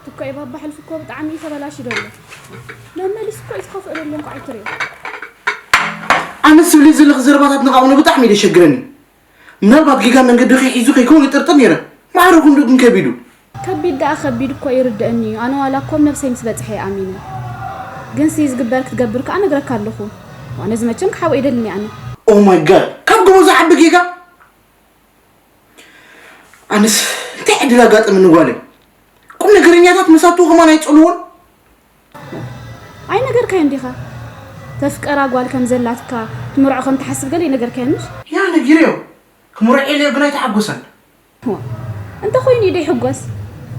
ትኮ ባባ ሕልፊ እኮ ብጣዕሚ እዩ ተበላሽዩ ዘሎ። መመሊሱ እኮ እዩ ዝኸፍኦ ዘሎ እንኳዕ ኣይትሪኦ። ኣነስ ዝብሊ ዘለኺ ዘረባታት ንቓቕኑ ብጣዕሚ እዩ ዘሸግረኒ። ምናልባት ጌጋ መንገዲ ከይሒዙ ከይከውን ይጥርጥር ነይረ። ማዕረ ክንዱ ግን ከቢዱ። ከቢድ ደኣ ከቢድ እኮ ይርደኣኒ እዩ። ኣነ ዋላ እኮ ኣብ ነብሰይ ምስ በጽሐ እየ ኣሚነ። ግን ሲ ዝግበር ክትገብር ከኣ ነግረካ ኣለኹ። ዋነ ዝመቸም ክሓብኦ ይደልኒ ኣነ። Oh my God! ካብ ጎቦ ዝዓቢ ጌጋ? ኣነስ እንታይ ዕድል ኣጋጠመኒ ጓለይ? ቁም ነገረኛታት መሳቱ ከማን ኣይጸልዎን። ኣይነገርካዮን ዲኻ? ተፍቀራ ጓል ከም ዘላትካ ትምርዖ ከም ትሓስብ ገለ ኣይነገርካዮን ምሽ? ያ ነጊረዮ። ክምርዖ ኢለዮ ግን ኣይተሓጎሰን። ዋ፣ እንተኾይኑ እዩ ደይሕጎስ?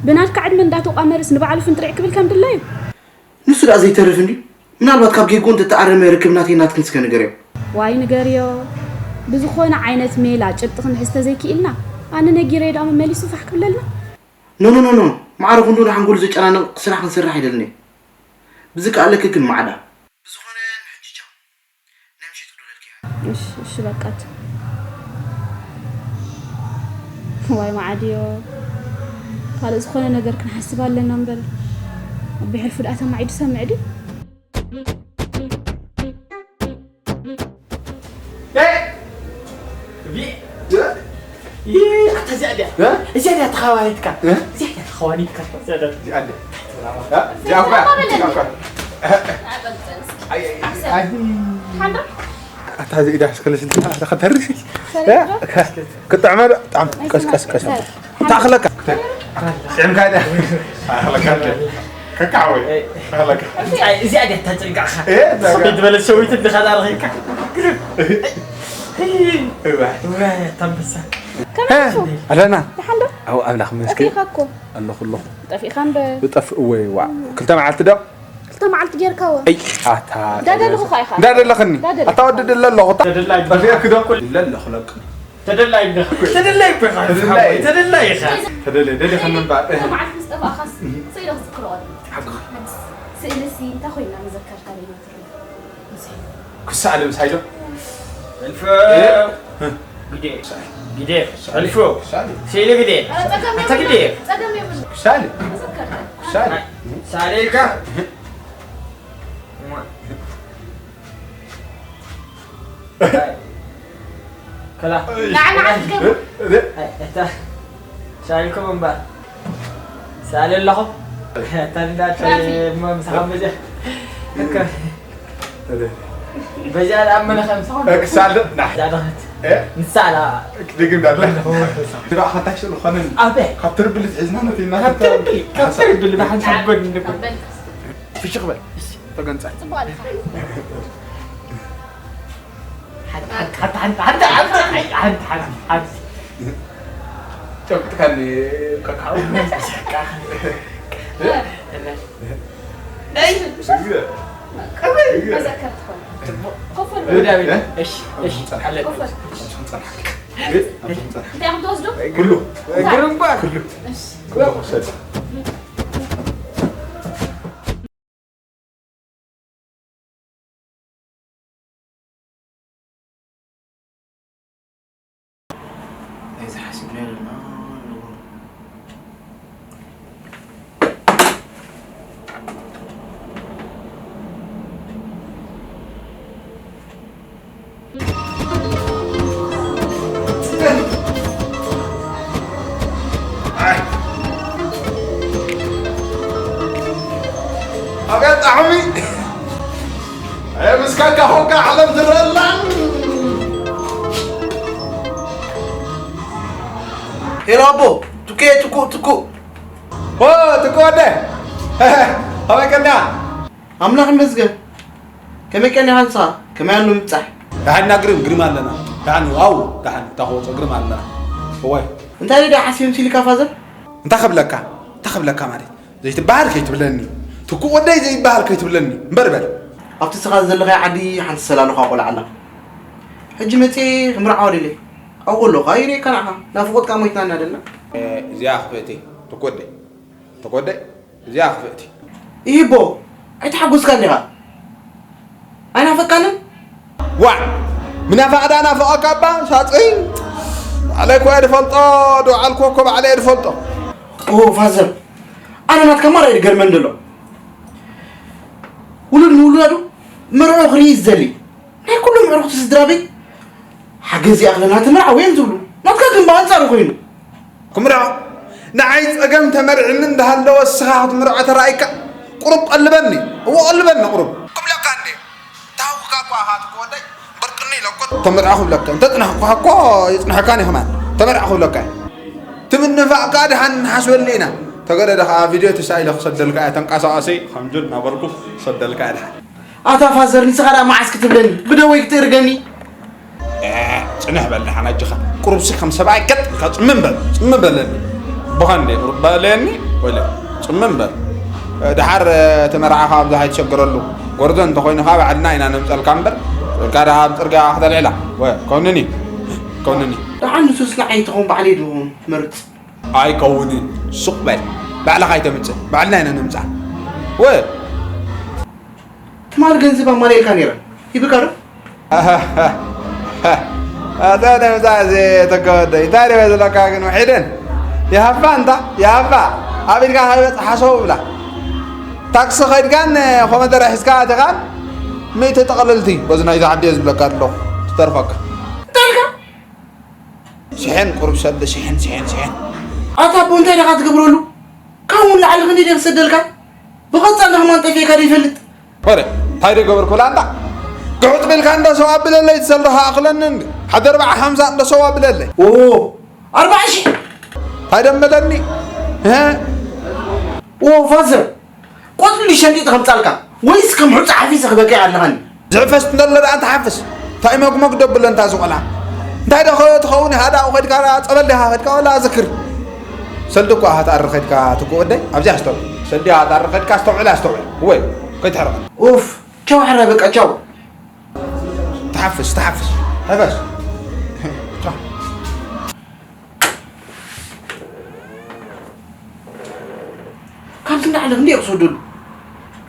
ብናትካ ዕድመ እንዳተቋመርስ ንባዕሉ ፍንጥሪዕ ክብል ከም ድላዩ? ንሱ ደኣ ዘይተርፍ እንድዩ። ምናልባት ካብ ጌግኡ እንተተኣረመ ርክብ ናተይ ናትክን እስከ ንገርዮ። ዋይ ንገርዮ። ብዝኾነ ዓይነት ሜላ ጭብጢ ክንሕዝ ተዘይክኢልና፣ ኣነ ነጊረዮ ደኣ መመሊሱ ፋሕ ክብለልና? ኖ ኖ ኖ ኖ። ማዕረ ክንዱ ንሓንጎሉ ዘጨናንቕ ስራሕ ክንሰርሕ ኣይደልን እየ። ብዝከኣለኪ ግን ማዕዳ። ብዝኾነ ንሕጂ ቻው። ናይ ምሸት ክደውለልኪ እየ። እሺ እሺ በቃ ቻው። ዋይ ማዓድዮ። ካልእ ዝኾነ ነገር ክንሓስብ ኣለና እምበር። ኣቢ ሕልፉ ደኣ ተማዒዱ ሰምዕ ድዩ? ኣታ እዚኣ ድያ? እ? እዚኣ ድያ ተኻዋኒትካ? እ? እዚኣ ድያ ተኻዋኒትካ? እዚኣ ድያ? እዚኣ ድያ? እ? እዚኣ እኳ፣ እዚኣ እኳ። ኣይ፣ ኣይ፣ ኣይ። ኣታ እዚኣ ድያ? እስከ ንስልቲ፣ ኣታ ከተርሲ። እ? ክጥዕመ ዶ? ጥዓም። ቀስ፣ ቀስ፣ ቀስ። ታኽለካ። ጥዕምካ ድያ? ኣኽለካ ድያ? ከካዕወይ። ኣኽለካ። እዚኣ ድያ እታ ጨንቃኻ? እ? እዚኣ። ከመይ ዝበለ ሸዊት እንዲኻ ዳርኺካ? ግርም። እዋ። እዋ፣ እታ ኣንበሳ። ከመይ እ? ኢኹም? ኣለና። ደሓን ዶ? ኣው ኣምላኽ መስገን። ጠፊእኻ እኮ። ኣለኹ ኣለኹ። ጠፊእኻ እንደ። ብጠፍእ ወይ ዋ። ክልተ መዓልቲ ዶ? ክልተ መዓልቲ ጌርካዎ። ኣይ፣ ኣታ። እንዳደለኹ እኮ ኢኻ። እንዳደለኽኒ። እንዳደለኹ። ኣታ ወዲ ድለ ኣለኹ። ተደላይ ጠፊእክ ዶ? ድለ ኣለኹ ለቅኒ። ተደላይ ኢኻ። ተደላይ እኮ ኢኻ። ተደላይ። ተደላይ ኢኻ። ተደላይ፣ ደሊኻ ምንባር። ክልተ መዓልቲ ምስ ጠፋእኻስ፣ እህ። ስእሊ ክዝክሮ ቀልቢ። ሓቅኻ። ስእሊ ሲ እንታይ ኮይና መዘከርታ ደይና ትርኢ? ክሳለ ምሳይ ዶ? ሕልፎ። እ? ግዴ። ግዴ። ሕልፎ። ክሳለ። ስእሊ ግዴ። ጸገም ኣታ ግዴ። የብሉን። ጸገም የብሉን። ክሳለ። መዘከርታ። ክሳለ። ሳሌልካ። ከላ። ንዓ፣ ንዓ፣ ትገብ። ኣይ፣ እታ ሳልኩም እምበር። ሳል ኣለኹም? እታ እንዳ ሳል። እሞ ምሳኻ በዚያ። እከ። በዚያ ደኣ መነ ከም ሳል። ክሳል ዶ? ና። እዛ ደኸት። እ? ንሳላ። ድግም ዳለ። ንባዕኻ እንታይ ስእሉ ኾነን? ኣበይ? ካብ ትርብል ዝሕዝና ነቲ እናተ-፣ ካብ ትርብል፣ ካብ ትርብል ብሓንሳብ ጎን ንጎን። ፍሽኽ በል። ተገንጸል። ጽቡቕ ኣለኻ። ሓንቲ፣ ሓንቲ፣ ሓንቲ። ጨብጥካኒ ከካው። እይ፣ መዘከር ትኾን። ጽቡቕ። ኮፍ በል። እ? እሺ፣ እሺ፣ ሓለል። ኮፍ በል። እንታይ ኢኹም ትወስዱ? ኩሉ። ግርም እባ። ኩሉ። እሺ። ኩሉ ወሰድ። ኣይዝሓስብናዮ ዘለና ኣለዎ። ኣቤት ጣዕሚ! ኣየ፣ ምስ ካካ ኾንካ ዓለም ትረአላን። ሄሎ ኣቦ፣ ትኩ፣ ትኩ፣ ትኩ። ኦ፣ ትኩ ወደ። ከመይ ቀንያ? ኣምላኽ ይመስገን። ከመይ ቀኒኻ ንስኻ? ከመይ ኣሎ ምብጻሕ? ደሓንና ግርም፣ ግርም ኣለና። ደሓን፣ ኣው፣ ደሓን፣ እታ ክወጾ ግርም ኣለና። እዋይ። እንታይ ደኣ ሓሲብ ሲልካ ፋዘር? እንታይ ከብለካ? እንታይ ከብለካ ማለት? ዘይትበሃል ከይትብለኒ። ትኩእ ወደይ ዘይበሃል ከይትብለኒ። እምበር በል። ኣብቲ ንስኻ ዘለኻዮ ዓዲ ሓንቲ ሰላሉኻ ቆልዓ ኣላ። ሕጂ መጺኤ ክምርዓዋ ደልየ። ኣብኡ ከለኹ ኣይርእየካ ንዓኻ። ናፍቖት ከኣ ሞይትና ኢና ደልና። እዚኣ ክፍእቲ ትኮደይ፣ ትኮደይ፣ እዚኣ ክፍእቲ። ይቦ፣ ኣይተሓጎስካን ዲኻ? ኣይናፈቃንን? ዋዕ! ምናፋቕ ዳ ናፈቐካ እባ ሳጽን? ባዕለይ እኮ እየ ዝፈልጦ፣ ዝወዓልኩዎ እኮ ባዕለይ እየ ዝፈልጦ። ኦ ፋዘር፣ ኣነ ናትካ ማራ እዩ ዝገርመን ዘሎ። ውሉድ ንውላዱ መርዑ ክርኢ ዝደሊ ናይ ኩሎም ኣዕሩኽቲ ስድራ ቤት ሓገዝ ይኣኽለና ትምርዓው እዮም ዝብሉ። ናትካ ግን ብኣንጻሩ ኮይኑ። ክምርዖ ንዓይ ጸገም ተመርዕኒ እንዳሃለወ እስኻ ክትምርዖ ተራእይካ ቁሩብ ቀልበኒ። እዎ ቀልበኒ ቁሩብ። ክብለካ እንዴ? ታውካ እኳ ኢኻ ትኮወደይ በርቅኒ ኢለኮ ተመርዖ ክብለካ። እንተ ጽናሕኳ እኮ ይጽንሐካን እዩ ከማን። ተመርዖ ክብለካ እዩ። ትምንፋቕካ ድሓን ንሓስበሉ ኢና። ተገደደ ኸዓ ቪድዮ ተሳኢለ ክሰደልካ እያ ተንቀሳቐሲ ከምጁ እናበልኩ ክሰደልካ እያ ድሓን። ኣታ ፋዘር ንስኻ ደኣ መዓስ ክትብለኒ ብደወይ ክትእርገኒ? ኤ፣ ጽንሕ በል ደሓን ኣጆኻ። ቁሩብሲ ከም ሰብኣይ ገጥ ኢልካ ጽምም በል፣ ጽምም በለኒ። ኣቦኻ እንዴ ቁሩብ በለኒ ወለ ጽምም በል። እ፣ ደሓር፣ እ፣ እቲ መርዓኻ ኣብዛ ኣይትሸገረሉ። ጎርዞ እንተኾይኑ ኸኣ ባዕልና ኢና ነምጸልካ እምበር፣ ወልካ ደኣ ኣብ ጽርግያ ከተልዕላ። ወ፣ ኮንኒ፣ ኮንኒ። ደሓን ንሱስ ንዓይ ትኸውን ባዕለይ ዶ መርጽ? ኣይከውንን። ሱቕ በል። ባዕልኻ ኣይተምጽእ። ባዕልና ኢና ነምጽኣ። ወ፣ ትማል ገንዘብ ኣማሊእልካ ነይረ። ሂብካ ዶ? ኣታ ነብዛ እዚ ተከወደ። እንታይ ደበ ዝለካ ግን ውሒደን። ይሃባ እንታ፣ ይሃባ። ኣብ ኢድካ ከይበጽሓ ሰው ብላ። ታክሲ ከይድካን ኮመደረ ሒዝካ ኣቲኻን ሚእቲ ጥቕልልቲ በዚ ናይዛ ዓዲ እየ ዝብለካ ኣለኹ። ትተርፈካ። እንታይ ኢልካ? ስሕን ቁሩብ ሰልዲ ስሕን፣ ስሕን፣ ስሕን። ኣታ ኣቦ እንታይ ኢኻ ትገብረሉ? ካብኡ ንላዕሊ ክንደይ ደም ዝሰደልካ? ብቐጻሊ ከማን ጠፊእካ ዶ ይፈልጥ? ወረ፣ እንታይ ዶ ገበርኩ ላንዳ? ግሑጥ ቢልካ እንዶ ሰው ኣብለለይ ትሰልዶ ኣኽለኒ እንዲ። ሓደ ኣርባዓ ሓምሳ እንዶ ሰው ኣብለለይ። ኦ፣ ኣርባዓ ሺሕ? እንታይ ደመለኒ? እ? ኦ፣ ፋዘር፣ ቆጽሊ ሸንጢጥ ከምጻልካ ወይስ ከም ሑጻ ሓፊሰ ክበቅዕ ኣለኻኒ? ዝሕፈስ እንተሎ ደኣ እንተሓፍስ። እንታይ መግመግ ደብሎ እንታ ዝቆልዓ። እንታይ ዶ ትኸውን ኢኻ ደኣ ከድካ ጸበል ዲኻ ከድካ ወላ ኣዘክር። ሰልዲ እኮ ሃታር ከድካ ትኩ ወደይ፣ ኣብዚ ኣስተውዕል። ሰልዲ ሃታር ከድካ ኣስተውዕል፣ ኣስተውዕል። ወይ፣ ከይትሕረቕ። ኡፍ፣ ቻው ሕራይ በቃ ቻው። ተሓፍስ፣ ተሓፍስ። ሕፈስ። ቻው። ካብዚ ንላዕሊ ክንደይ ክሰደሉ?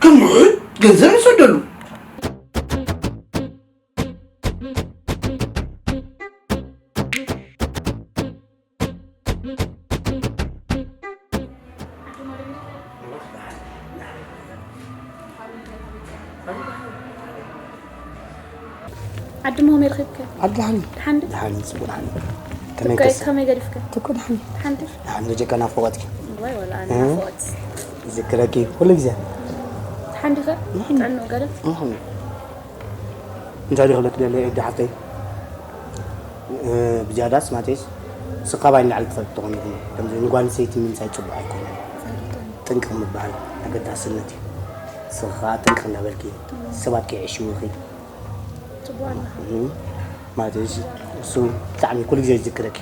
ከም ውሑድ ገንዘብ ንሰደሉ። ዓዲ ሞመይ ረኺብከ? ዓዲ ደሓን። ደሓን ዲ? ደሓን፣ ጽቡቕ ደሓን። ከመይ ትኮ ከስ-? ከመይ ገዲፍከ? ትኮ ደሓን። ደሓን ዲ? ደሓን፣ በጀካ ናፍቖትኪ። ዋይ፣ ወላ ኣነ እ? ናፍቖት። ይዝክረኪ ኩሉ ግዜ። ደሓን ዲኸ? ደሓን። ጥዕንኡ ገለ? ደሓን። እንታይ ዲኺ ክብለኪ ደለ ኤዲ ሓፍተይ? እ፣ ብዝያዳስ ማለትስ ንስኻ ባይ ንላዕሊ ትፈልጥ ትኾን ኢኹም። ከምዚ ንጓል ኣንስተይቲ ምምሳይ ጽቡቕ ኣይኮነን። ጠንቂ ምባል ኣገዳስነት እዩ። ንስኻ ጠንቂ እንዳበልኪ ሰባት ከይዕሽውኺ። ጽቡቕ ኣለኻ። እም፣ ማለት እዩ፣ እሱ ብጣዕሚ ኩሉ ግዜ ይዝክረኪ።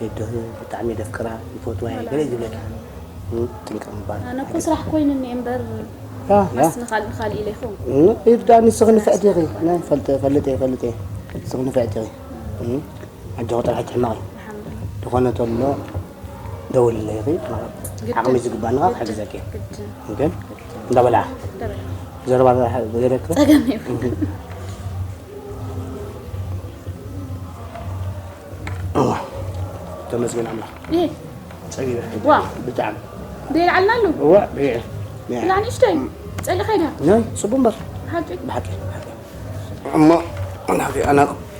የዶ ብጣዕሚ የፍቅራ፣ ይፈትዋ እየ፣ ገለ እዩ ዝብለኪ። እም፣ ጥንቅቕ ምባል። ኣነ እኮ ስራሕ ኮይኑኒ እምበር፣ ያ፣ ያ። ማስ ንኻል-፣ ንኻልእ ኢለ ይኸውን። እም፣ ይርዳእኒ፣ ንስኺ ንፍዕቲ ኢኺ። ናይ ፈልጠ-፣ ፈልጥ እየ፣ ፈልጥ እየ። ንስኺ ንፍዕቲ ኢኺ። እም፣ ኣጆኺ ጥራሕ ኣይትሕመቒ። ኣልሓምዱሊላህ። ዝኾነ ተሎ ደውልለይ ኢኺ። ግድን። ዓቕሚ ዝግባእኒ ግድን። ክሕግዘኪ እየ። ግድን። ኦኬ? ግድን። እንዳበላዕ። እንዳበላዕ። ዘረባ ዘረክበ? ጸገም የብሉን። እም። እዋ፣ ተመስገን ኣምላኽ። ይሄ ጸጊበ። ዋ። ብጣዕሚ። ደይ ይልዓልና ኣሎ? እዋ፣ ብየ። ብላዕ ንእሽተይ። እም። ጸሊእካ ኢድካ? ናይ፣ ጽቡቕ እምበር። ብሓቂ? ብሓቂ፣ ብሓቂ። እሞ፣ ናብቲ ኣነ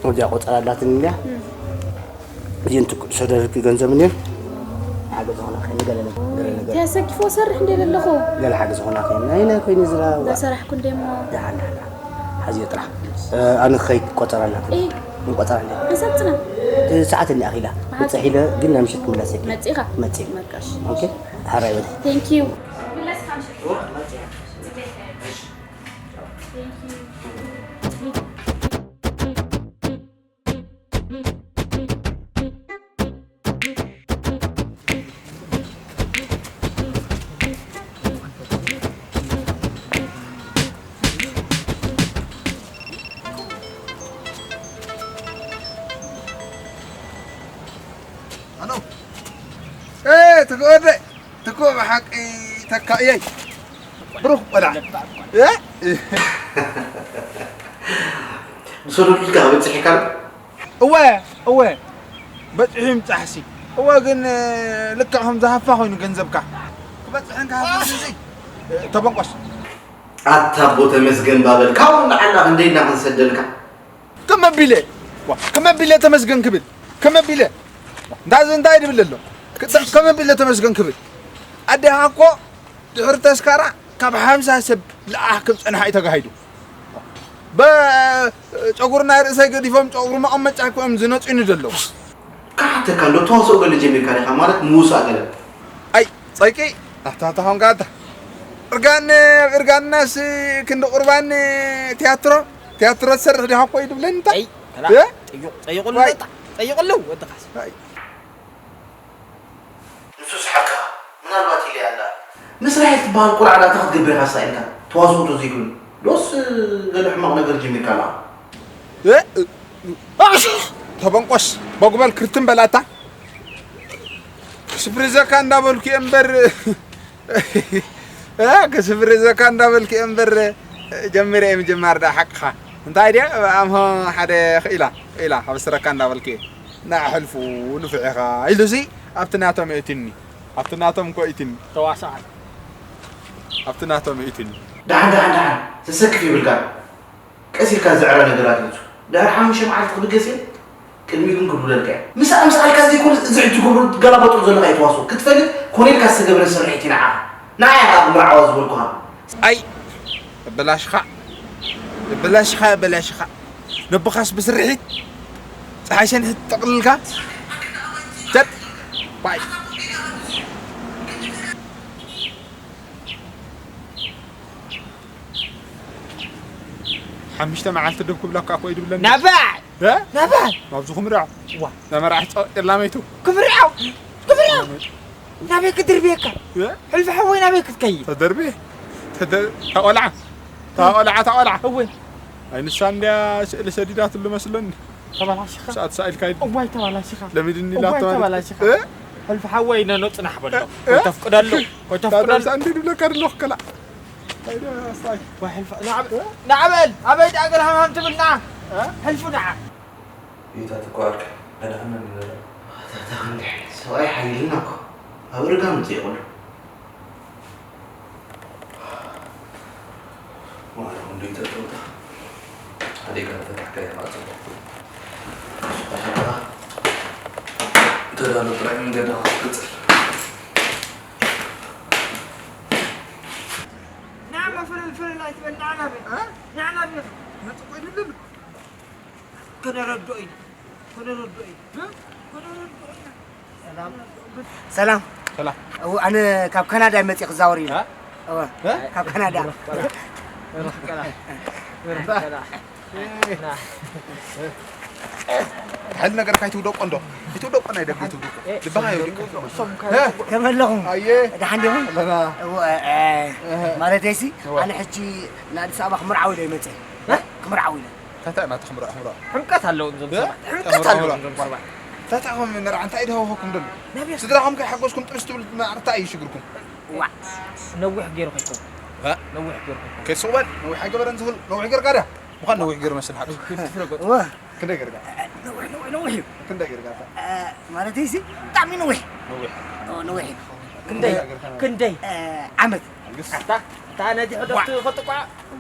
እዚኣ ቆጸራ ኣላትኒ እንድያ። እም። እዚአን ትክ-፣ ሰደድኪ ገንዘብ እንድየን። ሓገዝ ዝኾና ከይኒ ገለ ነገር፣ ገለ ነገር። ፒያሳ ኪፎ ሰርሕ እንደ ዘለኹ። ገለ ሓገዝ ዝኾና ከይኒ። ናይ፣ ናይ ኮይኒ ዝራ-፣ እንዳሰራሕኩ እንደ እሞ። ደሓን፣ ደሓን፣ ደሓን። ሓዚኦ ጥራሕ። እ፣ ኣነ ክኸይድ ቆጸራ ኣላትኒ። እይ። ቆጸራ እንደ። ሓሳብ ጽና። እቲ ሰዓት እንዲ ኣኺላ። ብሓቂ። ብጽሕ ኢለ ግን ናይ ምሽት ክምለስ እየ። መጺእኻ? መጺእ። በቃ እሺ። ኦኬ። ሓራይ በል። Thank you። ኣሎ። ትክ ወደይ፣ ትክ ብሓቂ ተካእየይ። ብሩኽ ቆልዓ። እ? ዝሰደዱልካ ክበጽሕ ኢልካ ዶ? እወ፣ እወ። በጺሑ ይምጻሕሲ። እወ፣ ግን፣ እ፣ ልክዕ ከም ዝሃፋ ኮይኑ ገንዘብካ። ክበጽሕን ክሃፍን እዚ፣ እ፣ ተበንቆስ። ኣታ ኣቦ ተመስገን ባበል፣ ካብኡ ንዓና ክንደይ ኢና ክንሰደልካ? ከመ ቢለ፣ ዋ፣ ከመ ቢለ ተመስገን ክብል፣ ከመ ቢለ። እንታይ፣ እንታይ ድብል ኣሎ? ከ-፣ ከመ ቢለ ተመስገን ክብል። ኣዴኻ እኮ ድሕሪ ተስካራ ካብ ሓምሳ ሰብ ልኣኽ ክብ ጸንሓ እዩ ተጋሂዱ። በ-፣ ጨጉሪ ናይ ርእሰይ ገዲፎም ጨጉሪ መቐመጫ ክኦም ዝነጹኒ ዘለዉ። ክሓተካ እንዶ ተዋስኦ ገለ ጀሚርካ ዲኻ? ማለት ምውሳእ ገለ? ኣይ፣ ጸይቂ፣ ኣታ፣ ኣታ ኾንካ ኣታ። እርጋን፣ እርጋንናስ ክንዲ ቁርባን ቲያትሮ፣ ቲያትሮ ትሰርሕ ዲኻ እኮ እዩ ድብለኒ እንታይ? ኣይ፣ ከላ፣ እ? ጠይቕ-፣ ጠይቑሉ ዋይ። ጠ-፣ ጠይቑሉ ወድኻስ። ኣይ። ንሱስ ሓቅኻ፣ ምናልባት ኢለያ ኣላ። ምስ ራሄል ትበሃል ቁራዕ ዳኣ እንታይ ክትገብር ኢኻ ሳኢልካ? ተዋስኦ ተዘይብሉ። ዶስ ገለ ሕማቕ ነገር ጀሚርካ ኣለኻ? እ? ተበንቆስ፣ በጉበል ክርትም በላታ። ክስፍርዘካ እንዳበልኩ እየ እምበር፣ እ፣ ክስፍርዘካ እንዳበልኩ እየ እምበር፣ ጀሚረ እየ ምጅማር ደኣ ሓቅኻ። እንታይ ድያ? ኣምሆ ሓደ ክኢላ፣ ክኢላ፣ ከብስረካ እንዳበልኩ እየ። ንዓ ሕልፉ ንፉዕ ኢኻ ኢሉሲ ኣብቲ ናቶም የእትኒ። ኣብቲ ናቶም እኮ የእትኒ። ተዋሳኣይ። ኣብቲ ናቶም የእትኒ። ደሓን፣ ደሓን፣ ደሓን። ተሰክፍ ይብልካ። ቀስ ኢልካ ዝዕረ ነገራት ይምጹ። ድሕሪ ሓሙሽተ መዓልቲ ክብገስ እየ። ቅድሚኡ ግን ክብለልካ እየ። ምስኣ፣ ምስ ኣልካ ዘይኮነ እዚ ሕጂ ክብሉ ትገላበጦ ዘለኻ እዩ ተዋስኦ። ክትፈልጥ ኮነ ኢልካ ዝተገብረ ስርሒት እዩ ንዓኻ። ንዓይ ኣኻ ክምርዓዋ ዝበልኩኻ። ኣይ፣ የበላሽኻ፣ የበላሽኻ፣ የበላሽኻ። ነብኻስ ብስርሒት ጸሓይ ሰንሒት ጠቕልልካ። ተት፣ ባይ። ሓሙሽተ መዓልቲ ደው ክብለካ እኮ እዩ ድብለኒ። ናባይ! እ? ናባይ! ናብዚ ክምርዖ። ዋ። ናይ መርዓት ጸ-፣ ጨላመይቱ። ክምርዖ! ክምርዖ! ናበይ ክድርብየካ? እ? ሕልፊ ሓወይ ናበይ ክትከይድ? ተደርቢ? ተደ-፣ እታ ቆልዓ? እታ ቆልዓ፣ እታ ቆልዓ? እወ። ኣይ ንሳ እንድያ ስእሊ ሰዲዳትሉ መስለኒ። ተባላሽኻ። ሰዓት ሳኢልካ ኢሉ። እዋይ ተባላሽኻ። ለሚድኒ እዋይ ኢላቶ ማለት። ተባላሽኻ። እ? ሕልፊ ሓወይ ነኖ ጽናሕ በሎ። እ? እ? ኮይ ተፍቅደሉ። ኮይ ተፍቅደሉ። ሳንዲ ድብለካ ድለኹ ከላ። ኣይዳ፣ ኣስታይ። ወይ ሕልፋ፣ ንዓ በል፣ ንዓ በል፣ ኣበይ ደኣ ገለ ሃምሃም ትብል፣ ንዓ። እ? ሕልፉ ንዓ። ኢታ ትኳርክ፣ ኣድሓነኒ ዘላ። ኣታ፣ ኣታ፣ ክንደይ ዓይነት ሰብኣይ ሓሊልና እኮ። ኣብ እርጋን ውፅእ ይቕሉ። ማርያም፣ እንዶ ይጠጠውታ። ኣዴጋ ተታሕካ ይማጽእ። ተዳሎ ጥራይ መንገዲ ክትቅጽል። ንዓማ ፈለል ፈለል ኣይትበል፣ ንዓና በል። እ? ንዓና በል። መጥቆ ይድልም። ከነረዶ ኢና። ከነረዶ ኢና። እ? ከነረዶ ኢና። ሰላም። ሰላም። ሰላም። እው፣ ኣነ ካብ ካናዳ መጽእ ክዛወር ኢለ። እ? እወ፣ እ? ካብ ካናዳ። ርኽ ቀላ። ርኽ ቀላ። ርኽ ቀላ። ና። ሓይሊ ነገር ካይትውደቆ እንዶ። ይትውደቆ ናይ ደገ ይትውደቆ። ልባኻ ይውደቅ። እ? ከመለኹም? ኣየ። ደሓን ዲኹም? ኣለና። እወ፣ እ፣ እ። ማለተይሲ፣ እወ። ኣነ ሕጂ ንኣዲስ ኣበባ ክምርዓው ኢለ ይመጽእ። እ? ክምርዓው ኢለ። እንታይ ናትኩም ርኣ፣ ርኣ? ሕምቀት ኣለዎም እዞም እ? ሰባት። ሕምቀት ሕምቀት ኣለዎም ኣለዎም። እዞም ሰባት። እንታይ ታኹም ንርዓ፣ እንታይ ድሃውኹም ደሎ? ነብያ። ስድራኹም ከይሓጎስኩም ጥብስ ትብል መዓር እንታይ እዩ ሽግርኩም? ዋ። ነዊሕ ገይሩ ከይከውን። እ? ነዊሕ ገይሩ ከይከውን። ከይስቕ በል፣ ነዊሕ ኣይገበረን ዝብል፣ ነዊሕ ጌርካ ድያ? ምዃን ነዊሕ ገይሩ መስል ሓቂ። ዋ። ክንደይ ጌርካ? ነዊሕ፣ ነዊሕ፣ ነዊሕ እዩ። ክንደይ ጌርካ? እ፣ ማለተይ ሲ፣ ብጣዕሚ ነዊሕ። ነዊሕ። ኦ፣ ነዊሕ እዩ። ክንደይ? ክንደይ? እ፣ ዓመት። ኣታ፣ ኣታ ነቲ ሕቶ ዋ። ትፈልጥ እኳ።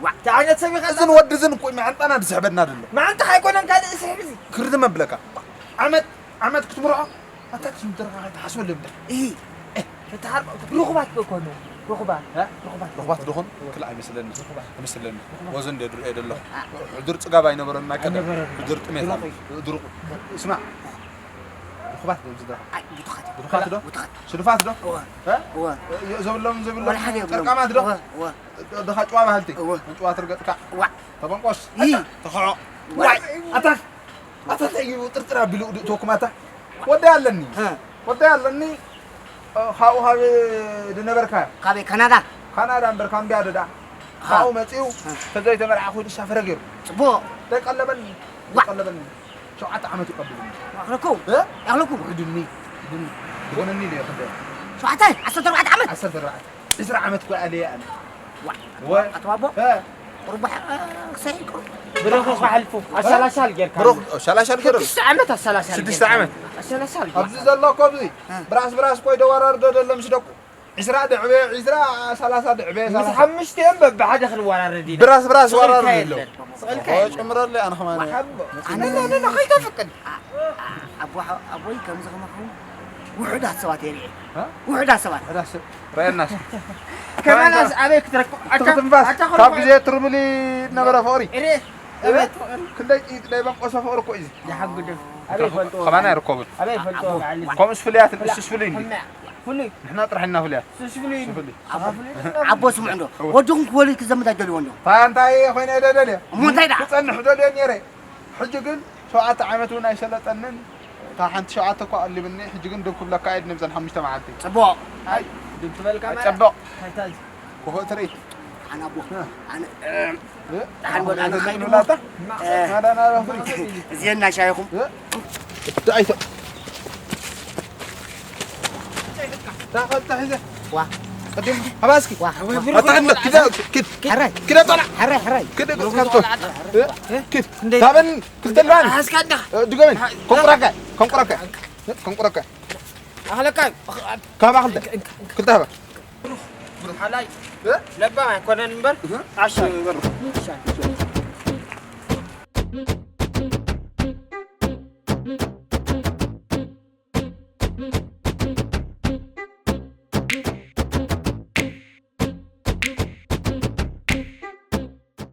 ዋ። እንታይ ዓይነት ሰብ ኢኻ? እዝን ወዲ እዝን እኮ እዩ መዓንጣና ዝስሕበና ዘሎ። መዓንጣኻ ኣይኮነን ካልእ ዝስሕብ እዚ። ክርድም ኣብለካ። ዓመት፣ ዓመት ክትምርዖ፣ ኣታ ትዝምተርካ ትሓስበሉ እምበር። እሂ። እ፣ ተተሓር-፣ ርኹባት እኮ ነው። ርኹባት። እ? ርኹባት። ርኹባት ዶ ኾን? ክልእ ኣይመስለኒ። ርኹባት። ኣይመስለኒ። ርኹባት። ወዘን ዶ ድርኤ ደሎ። አ። ሕዱር ጽጋብ ኣይነበረን ናይ ቀደም። ኣይነበረን። ሕዱር ጥሜት ድሩቕ ኣሎ። እዩ። ድሩቕ። ስማዕ። ርኹባት ዶ ዝዳ? ኣይ፣ ብቱኻት። ብቱኻት ዶ? ብቱኻት። ስልፋት ዶ? እወ። እ? እወ። እ፣ ዘብሎም፣ ዘብሎም። ወላ ሓደ የብሎም። ጠርቃማት ዶ? እወ፣ እወ። ደኻ ጭዋ ባህልቲ። እወ። ጭዋ ትርገጥካ። ዋ። ተበንቆስ። ይ። ተኸዖ። ዋይ። ኣታ። ኣታ እንታይ እዩ ጥርጥር ኣቢሉ ድእትወኩም ኣታ? ወዳይ ኣለኒ። እ። ወዳይ ኣለኒ። እ፣ ካብኡ ካብ ድነበርካ? ካበይ? ካናዳ? ካናዳ እምበር ካምብያ ደዳ። እ። ካብኡ መጺኡ እ። ተዘይተመርዓ ኮይኑ ሻፈረ ገይሩ። ጽቡቕ። ደቀለበኒ። ዋ። ደቀለበኒ። ሸውዓተ ዓመት ይቐብልኒ። ያኽለኩ? እ? ያኽለኩ? ውሕድኒ። ድን-፣ ድኾነኒ ኢለ ይኽደ። ሸውዓተ ዓሰርተ ኣርባዕተ ዓመት። ዓሰርተ ኣርባዕተ ዕስራ ዓመት እኮ ኣለየ ኣነ። ዋ፣ ወ- ኣቶ ኣቦ? እ። ቁርባሕ፣ እ፣ ክሳይ ይቅሩ። ብረኹ ክሓልፉ ኣሰላሳል ጌርካ። ብረኹ ኣሰላሳል ገይሩ። ሽዱሽተ ዓመት ኣሰላሳል ሽዱሽተ ጌርካ። ዓመት። ኣሰላሳል ጌርካ። ኣብዚ ዘሎ እኮ ኣብዚ እ። ብራስ ብራስ ቆይ ደዋራርዶ ደሎ ምስ ደቁ። ዕስራ ድዕበ ዕስራ፣ ሰላሳ ድዕበ ምስ ሰላሳ። ሓሙሽቲኦም በብሓደ ክንወራረድ ኢና። ብራስ ብራስ ስቕልካ ወራርድ የለን። ኣሎ። ስቕልካ ኦ፣ የለን። ጭምረለይ ኣነ ኸማን። ሓቦ። ኣነ፣ ኣነ፣ ኣነ፣ ኣነ ኸይተፍቅድ። ኣ-፣ ኣ-፣ ኣቦ-፣ ኣቦይ ከምዚ ከማኹም ውሑዳት ሰባት እየ ሪኤ። እ? ውሑዳት ሰባት። ውሑዳት ሰብ። ረአየናስ። ከማናስ ኣበይ ክትረክብ? ኣታ፣ ትንፋስ። ኣታ ካብ ኾልኮ ግዜ ትርብሊ ነበረ ፍቕሪ። እረ፣ እ? ኣበይ ትፍቕሪ? ክንደይ ጥይት ናይ በንቆሶ ፍቕሪ እኮ እዩ። ይሓግዶ። ኣበይ ፈልጥዎ? ከማና ኣይርከቡን። ኣበይ ፈልጥዎ ኣቦ። በዓል እዚ? ከምኡስ ፍልያት፣ ፍላ-፣ እሱስ ፍሉይ እንዲ። ሕማቕ። ፍሉይ። ንሕና ጥራሕ ኢና ፍልያት። እሱስ ፍሉይ። እሱ ፍሉይ። ኣቦ ስምዑ እንዶ። እወ። ወድኹም ክወልድ ክዘምት ኣይደልዎ እንዶ። ታ እንታይ ኮይነ ደደልዮ? እሞ እንታይ ደኣ? ክጸንሕ ደልዮ ነይረ። ሕጂ ግን ሸውዓተ ዓመት እውን ኣይሰለጠንን። እታ ሓንቲ ሸውዓተ እኳ ቀሊብኒ። ሕጂ ግን ደብ ክብለካ እየ ድንብዘን ሓሙሽተ መዓልቲ። ጽቡቕ። ኣይ፣ ድብ ትበልካ ማለት? ጽቡቕ። እንታይ እንታይ? ኮኾ ትርኢ። ኣነ ኣቦ፣ እ። ኣነ፣ እ፣ እ፣ ደሓን በሉ፣ ኣነ ኣነ ክኸይድ እሞ። ንብላታ። እ፣ ናዳ ናዳ ፍሪ። እዚአን ናይ ሻይኹም። እ፣ ዳይቶ። ታ ኸልተ ሒዘ። ዋ። ቅድም፣ ሃባስኪ። ዋ። ኣታ እንደ፣ ኪዳ፣ ኪድ፣ ሐራይ። ኪዳ ጣና። ሐራይ፣ ሐራይ። ኪድ፣ ኪድ፣ ኪድ። እ፣ ኪድ። ክንደይ? ታበን፣ ክልተ ልባን። ሓዝካ ኣለኻ? እ፣ ድገመን። ኮንቁራካ፣ ኮንቁራካ። እ፣ ኮንቁራካ። ኣኽለካ። ካብ ኣኽልተ። እንካ፣ እንካ፣ እንካ። ክልተ ሃባ። ሓላይ እ? ለባም ኣይኮነን እምበር እህ። ዓሻ እዩ በሩ። ዓሻ።